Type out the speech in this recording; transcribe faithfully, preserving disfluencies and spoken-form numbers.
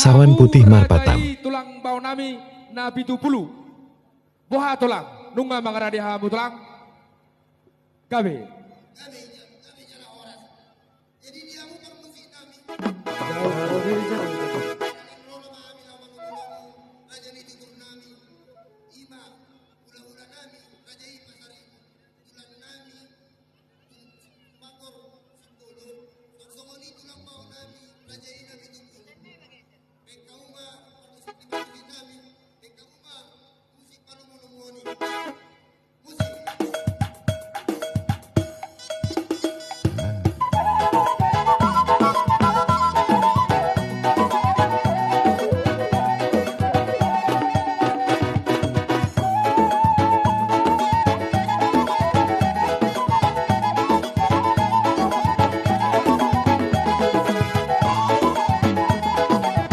Sawan Putih Marpatam. Tulang bao nami na pitu pulu. Boha tulang, nunga mangarade hamu tulang? Gabe.